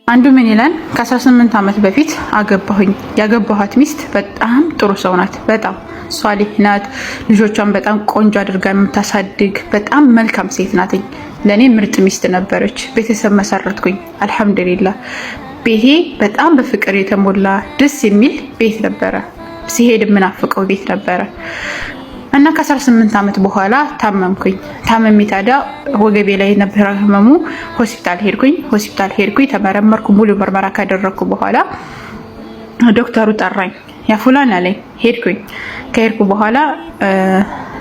አንዱ ምን ይላል? ከ18 ዓመት በፊት አገባሁኝ። ያገባኋት ሚስት በጣም ጥሩ ሰው ናት። በጣም ሷሊህ ናት። ልጆቿን በጣም ቆንጆ አድርጋ የምታሳድግ በጣም መልካም ሴት ናትኝ። ለእኔ ምርጥ ሚስት ነበረች። ቤተሰብ መሰረትኩኝ። አልሐምዱሊላህ ቤቴ በጣም በፍቅር የተሞላ ደስ የሚል ቤት ነበረ። ሲሄድ የምናፍቀው ቤት ነበረ። እና ከ18 ዓመት በኋላ ታመምኩኝ። ታመሜ ታዲያ ወገቤ ላይ ነበረ ህመሙ። ሆስፒታል ሄድኩኝ። ሆስፒታል ሄድኩኝ፣ ተመረመርኩ። ሙሉ ምርመራ ካደረግኩ በኋላ ዶክተሩ ጠራኝ። ያ ፉላን አለኝ። ሄድኩኝ። ከሄድኩ በኋላ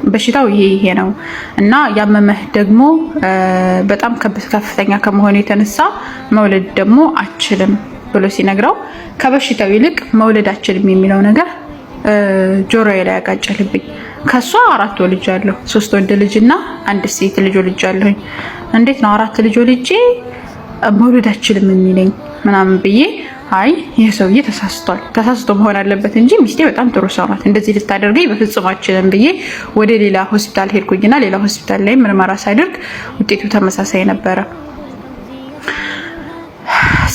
በሽታው ይሄ ይሄ ነው እና ያመመህ ደግሞ በጣም ከፍተኛ ከመሆኑ የተነሳ መውለድ ደግሞ አችልም ብሎ ሲነግረው ከበሽታው ይልቅ መውለድ አችልም የሚለው ነገር ጆሮዬ ላይ ያቃጨልብኝ። ከሷ አራት ወልጃለሁ። ሶስት ወንድ ልጅና አንድ ሴት ልጅ ወልጃለሁኝ። እንዴት ነው አራት ልጅ ወልጄ መውለድ አችልም የሚለኝ ምናምን ብዬ፣ አይ ይህ ሰውዬ ተሳስቷል፣ ተሳስቶ መሆን አለበት እንጂ ሚስቴ በጣም ጥሩ ሰው ናት፣ እንደዚህ ልታደርገኝ በፍጹም አችልም ብዬ ወደ ሌላ ሆስፒታል ሄድኩኝና ሌላ ሆስፒታል ላይ ምርመራ ሳደርግ ውጤቱ ተመሳሳይ ነበረ።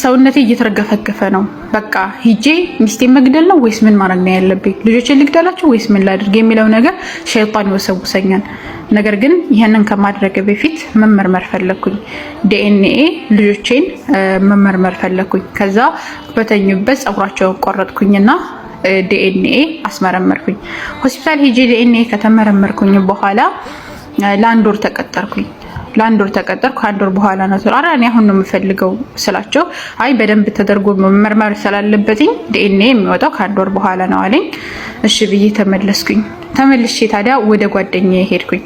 ሰውነቴ እየተረገፈገፈ ነው። በቃ ሂጄ ሚስቴ መግደል ነው ወይስ ምን ማድረግ ነው ያለብኝ? ልጆቼን ልግደላቸው ወይስ ምን ላድርግ የሚለው ነገር ሸይጣን ይወሰውሰኛል። ነገር ግን ይህንን ከማድረግ በፊት መመርመር ፈለግኩኝ። ዲኤንኤ ልጆቼን መመርመር ፈለግኩኝ። ከዛ በተኙበት ፀጉራቸውን ቆረጥኩኝና ዲኤንኤ አስመረመርኩኝ። ሆስፒታል ሂጄ ዲኤንኤ ከተመረመርኩኝ በኋላ ለአንድ ወር ተቀጠርኩኝ። ለአንድ ወር ተቀጠርኩ። ከአንድ ወር በኋላ ነው፣ ኧረ እኔ አሁን ነው የምፈልገው ስላቸው፣ አይ በደንብ ተደርጎ መመርመር ስላለበትኝ ዲኤንኤ የሚወጣው ከአንድ ወር በኋላ ነው አለኝ። እሺ ብዬ ተመለስኩኝ። ተመልሼ ታዲያ ወደ ጓደኛዬ ሄድኩኝ።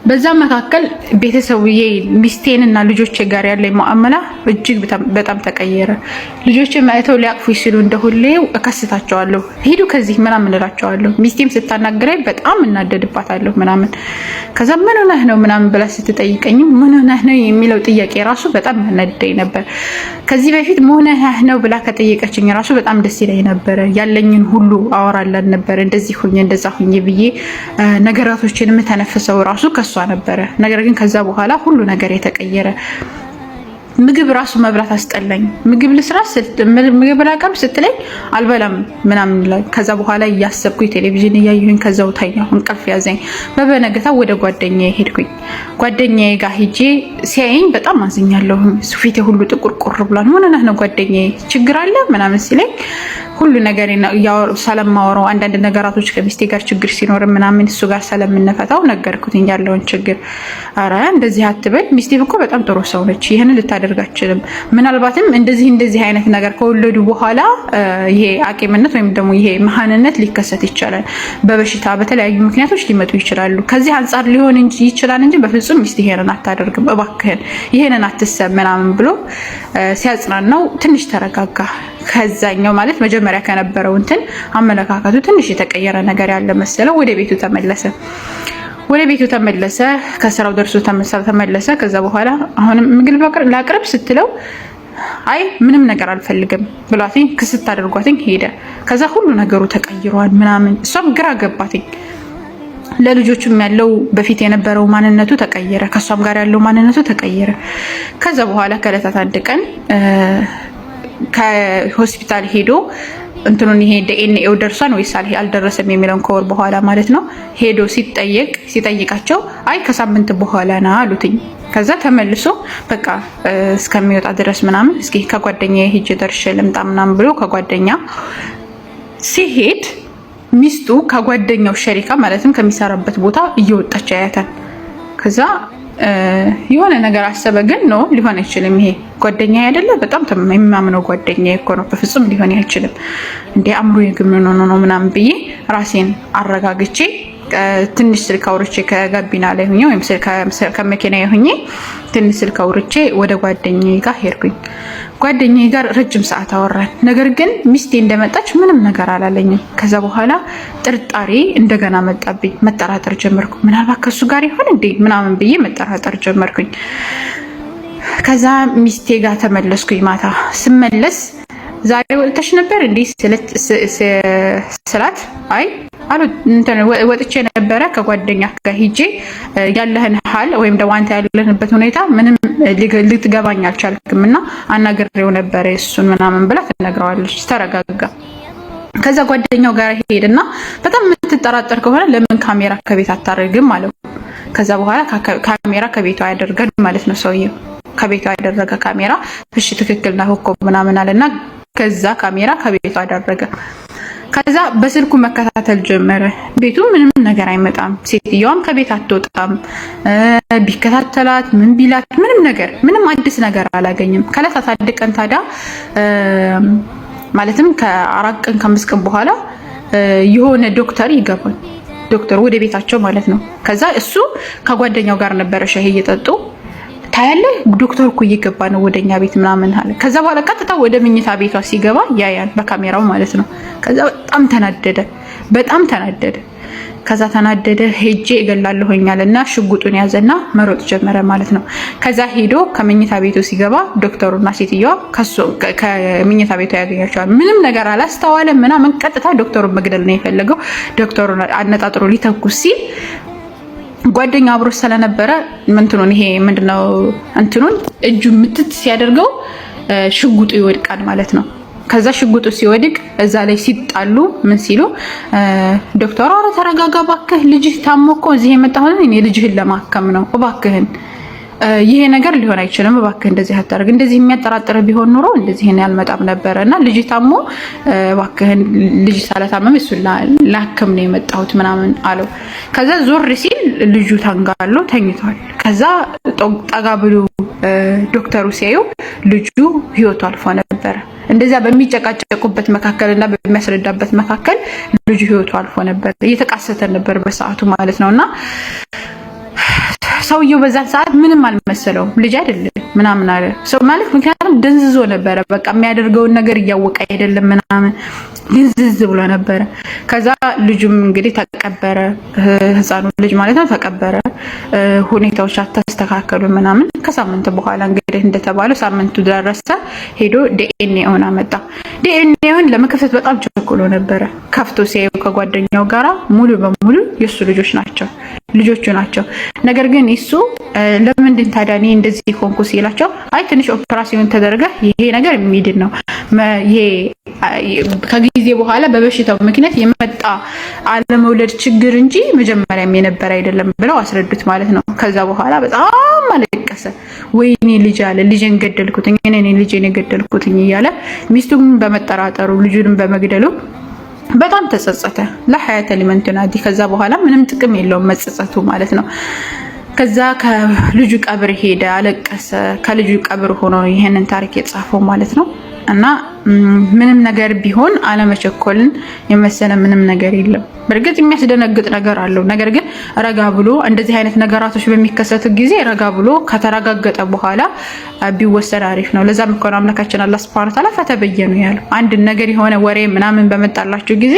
በዛ መካከል ቤተሰብዬ ሚስቴንና ልጆቼ ጋር ያለኝ ሙአመላ እጅግ በጣም ተቀየረ። ልጆቼ መጥተው ሊያቅፉ ሲሉ እንደሁሌው እከስታቸዋለሁ። ሂዱ ከዚህ ምናምን እላቸዋለሁ። ሚስቴም ስታናግረኝ በጣም እናደድባታለሁ ምናምን። ከዛ ምን ሆነህ ነው ምናምን ብላ ስትጠይቀኝም ምን ሆነህ ነው የሚለው ጥያቄ ራሱ በጣም ያናድደኝ ነበር። ከዚህ በፊት ምን ሆነህ ነው ብላ ከጠየቀችኝ ራሱ በጣም ደስ ይለኝ ነበረ። ያለኝን ሁሉ አወራላት ነበር። እንደዚህ ሁኜ እንደዛ ሁኜ ብዬ ነገራቶችን የምተነፍሰው ራሱ ከሷ ነበረ። ነገር ግን ከዛ በኋላ ሁሉ ነገር የተቀየረ፣ ምግብ ራሱ መብላት አስጠላኝ። ምግብ ልስራ፣ ምግብ ላቀርብ ስትለኝ አልበላም ምናምን ይላል። ከዛ በኋላ እያሰብኩኝ ቴሌቪዥን እያየሁኝ ከዛው ተኛሁ፣ እንቅልፍ ያዘኝ። በበነገታ ወደ ጓደኛዬ ሄድኩኝ። ጓደኛዬ ጋር ሄጄ ሲያየኝ በጣም አዝኛለሁ። ፊቴ ሁሉ ጥቁር ቁር ብሏል። ምን ሆነህ ነው ጓደኛዬ፣ ችግር አለ ምናምን ሲለኝ ሁሉ ነገር ስለማወራው፣ አንዳንድ ነገራቶች ከሚስቴ ጋር ችግር ሲኖር ምናምን እሱ ጋር ስለምንፈታው ነገርኩት ያለውን ችግር። አረ እንደዚህ አትበል፣ ሚስቴ እኮ በጣም ጥሩ ሰው ነች፣ ይህንን ልታደርግ አትችልም። ምናልባትም እንደዚህ እንደዚህ አይነት ነገር ከወለዱ በኋላ ይሄ አቂምነት ወይም ደግሞ ይሄ መሀንነት ሊከሰት ይችላል። በበሽታ በተለያዩ ምክንያቶች ሊመጡ ይችላሉ። ከዚህ አንጻር ሊሆን እንጂ ይችላል እንጂ በፍጹም ሚስት ይሄንን አታደርግም፣ እባክህን ይሄንን አትሰብ ምናምን ብሎ ሲያጽናናው ትንሽ ተረጋጋ። ከዛኛው ማለት መጀመሪያ ከነበረው እንትን አመለካከቱ ትንሽ የተቀየረ ነገር ያለ መሰለው። ወደ ቤቱ ተመለሰ። ወደ ቤቱ ተመለሰ። ከስራው ደርሶ ተመለሰ። ከዛ በኋላ አሁንም ምግብ ላቅርብ ስትለው አይ ምንም ነገር አልፈልግም ብሏትኝ ክስት አድርጓትኝ ሄደ። ከዛ ሁሉ ነገሩ ተቀይሯል ምናምን፣ እሷም ግራ ገባትኝ። ለልጆቹም ያለው በፊት የነበረው ማንነቱ ተቀየረ። ከእሷም ጋር ያለው ማንነቱ ተቀየረ። ከዛ በኋላ ከዕለታት አንድ ቀን ከሆስፒታል ሄዶ እንትኑን ይሄ ዲኤንኤው ደርሷን ወይስ አልደረሰም የሚለውን ከወር በኋላ ማለት ነው ሄዶ ሲጠየቅ ሲጠይቃቸው አይ ከሳምንት በኋላ ና አሉትኝ። ከዛ ተመልሶ በቃ እስከሚወጣ ድረስ ምናምን እስኪ ከጓደኛ ሄጄ ደርሼ ልምጣ ምናምን ብሎ ከጓደኛ ሲሄድ ሚስቱ ከጓደኛው ሸሪካ ማለትም ከሚሰራበት ቦታ እየወጣች ያያታል። ከዛ የሆነ ነገር አሰበ። ግን no፣ ሊሆን አይችልም። ይሄ ጓደኛ አይደለ? በጣም የማምነው ጓደኛ እኮ ነው። በፍጹም ሊሆን አይችልም። እንዴ አእምሮ የግምን ሆኖ ነው ምናምን ብዬ ራሴን አረጋግቼ ትንሽ ስልክ አውርቼ ከጋቢና ላይ ሁኜ ወይም ከመኪና ሁኜ ትንሽ ስልክ አውርቼ ወደ ጓደኛዬ ጋር ሄድኩኝ። ጓደኛዬ ጋር ረጅም ሰዓት አወራን። ነገር ግን ሚስቴ እንደመጣች ምንም ነገር አላለኝም። ከዛ በኋላ ጥርጣሬ እንደገና መጣብኝ። መጠራጠር ጀመርኩ። ምናልባት ከሱ ጋር ይሆን እንዴ ምናምን ብዬ መጠራጠር ጀመርኩኝ። ከዛ ሚስቴ ጋር ተመለስኩኝ። ማታ ስመለስ ዛሬ ወጥተሽ ነበር እንዲህ ስላት አይ ወጥቼ ነበረ ከጓደኛ ጋር ሂጄ ያለህን ሀል ወይም ደግሞ አንተ ያለንበት ሁኔታ ምንም ልትገባኝ አልቻልክም እና አናግሬው ነበረ እሱን ምናምን ብላ ትነግረዋለች። ተረጋጋ። ከዛ ጓደኛው ጋር ሄድና በጣም የምትጠራጠር ከሆነ ለምን ካሜራ ከቤት አታደርግም አለው። ከዛ በኋላ ካሜራ ከቤቷ ያደርጋል ማለት ነው። ሰውየው ከቤቷ ያደረገ ካሜራ እሺ ትክክል ነህ እኮ ምናምን አለና ከዛ ካሜራ ከቤቷ አደረገ። ከዛ በስልኩ መከታተል ጀመረ። ቤቱ ምንም ነገር አይመጣም። ሴትየዋም ከቤት አትወጣም። ቢከታተላት ምን ቢላት ምንም ነገር ምንም አዲስ ነገር አላገኝም። ከዕለታት አንድ ቀን ታዲያ ማለትም ከ4 ቀን ከ5 ቀን በኋላ የሆነ ዶክተር ይገባል። ዶክተር ወደ ቤታቸው ማለት ነው። ከዛ እሱ ከጓደኛው ጋር ነበረ ሻሂ እየጠጡ ታያለህ፣ ዶክተር እኮ እየገባ ነው ወደኛ ቤት ምናምን አለ። ከዛ በኋላ ቀጥታ ወደ መኝታ ቤቷ ሲገባ ያያል በካሜራው ማለት ነው። ከዛ በጣም ተናደደ፣ በጣም ተናደደ። ከዛ ተናደደ። ሄጄ እገላለሁኛል እና ሽጉጡን ያዘና መሮጥ ጀመረ ማለት ነው። ከዛ ሄዶ ከመኝታ ቤቱ ሲገባ ዶክተሩና ሴትዮዋ ከመኝታ ቤቱ ያገኛቸዋል። ምንም ነገር አላስተዋለም ምናምን። ቀጥታ ዶክተሩን መግደል ነው የፈለገው። ዶክተሩን አነጣጥሮ ሊተኩስ ሲል ጓደኛ አብሮ ስለነበረ እንትኑን ይሄ ምንድነው እንትኑን እጁ ምትት ሲያደርገው ሽጉጡ ይወድቃል ማለት ነው። ከዛ ሽጉጡ ሲወድቅ እዛ ላይ ሲጣሉ ምን ሲሉ ዶክተሩ ኧረ ተረጋጋ እባክህ፣ ልጅህ ታሞ እኮ እዚህ የመጣሁት እኔ ልጅህን ለማከም ነው፣ እባክህን ይሄ ነገር ሊሆን አይችልም፣ እባክህ እንደዚህ አታደርግ፣ እንደዚህ የሚያጠራጥር ቢሆን ኑሮ እንደዚህ እኔ አልመጣም ነበረ እና ልጅ ታሞ እባክህን ልጅ ሳላታመም እሱን ላክም ነው የመጣሁት ምናምን አለው። ከዛ ዞር ሲል ልጁ ታንጋሎ ተኝቷል። ከዛ ጠጋ ብሎ ዶክተሩ ሲያዩ ልጁ ህይወቱ አልፎ ነበረ። እንደዚያ በሚጨቃጨቁበት መካከል እና በሚያስረዳበት መካከል ልጁ ህይወቱ አልፎ ነበር። እየተቃሰተ ነበር በሰዓቱ ማለት ነው እና ሰውየው በዛን ሰዓት ምንም አልመሰለውም። ልጅ አይደለም ምናምን አለ ሰው ማለት ምክንያቱም ደንዝዞ ነበረ። በቃ የሚያደርገውን ነገር እያወቀ አይደለም ምናምን ድንዝዝ ብሎ ነበረ። ከዛ ልጁም እንግዲህ ተቀበረ፣ ህፃኑ ልጅ ማለት ነው ተቀበረ። ሁኔታዎች አተስተካከሉ ምናምን። ከሳምንት በኋላ እንግዲህ እንደተባለው ሳምንቱ ደረሰ። ሄዶ ዲኤንኤውን አመጣ። ዲኤንኤውን ለመከፈት በጣም ቸኩሎ ነበረ። ከፍቶ ሲያዩ ከጓደኛው ጋራ ሙሉ በሙሉ የእሱ ልጆች ናቸው ልጆቹ ናቸው። ነገር ግን እሱ ለምንድን ታዲያ እኔ እንደዚህ ሆንኩ ሲላቸው አይ ትንሽ ኦፕራሲዮን ተደረገ፣ ይሄ ነገር የሚድን ነው፣ ይሄ ከጊዜ በኋላ በበሽታው ምክንያት የመጣ አለመውለድ ችግር እንጂ መጀመሪያም የነበረ አይደለም ብለው አስረዱት ማለት ነው። ከዛ በኋላ በጣም አለቀሰ። ወይኔ ልጅ አለ፣ ልጄን ገደልኩትኝ፣ እኔ ልጄን የገደልኩትኝ እያለ ሚስቱን በመጠራጠሩ ልጁንም በመግደሉ በጣም ተጸጸተ። لا حياة لمن تنادي። ከዛ በኋላ ምንም ጥቅም የለውም መጸጸቱ ማለት ነው። ከዛ ከልጁ ቀብር ሄደ፣ አለቀሰ። ከልጁ ቀብር ሆኖ ይሄንን ታሪክ የጻፈው ማለት ነው። እና ምንም ነገር ቢሆን አለመቸኮልን የመሰለ ምንም ነገር የለም። በእርግጥ የሚያስደነግጥ ነገር አለው። ነገር ግን ረጋ ብሎ እንደዚህ አይነት ነገራቶች በሚከሰቱ ጊዜ ረጋ ብሎ ከተረጋገጠ በኋላ ቢወሰን አሪፍ ነው። ለዛም እኮ ነው አምላካችን አላህ ሱብሐነሁ ወተዓላ ፈተበየኑ ያለው። አንድ ነገር የሆነ ወሬ ምናምን በመጣላችሁ ጊዜ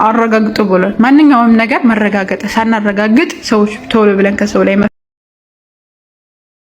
አረጋግጡ ብሏል። ማንኛውም ነገር መረጋገጥ ሳናረጋግጥ ሰዎች ቶሎ ብለን ከሰው ላይ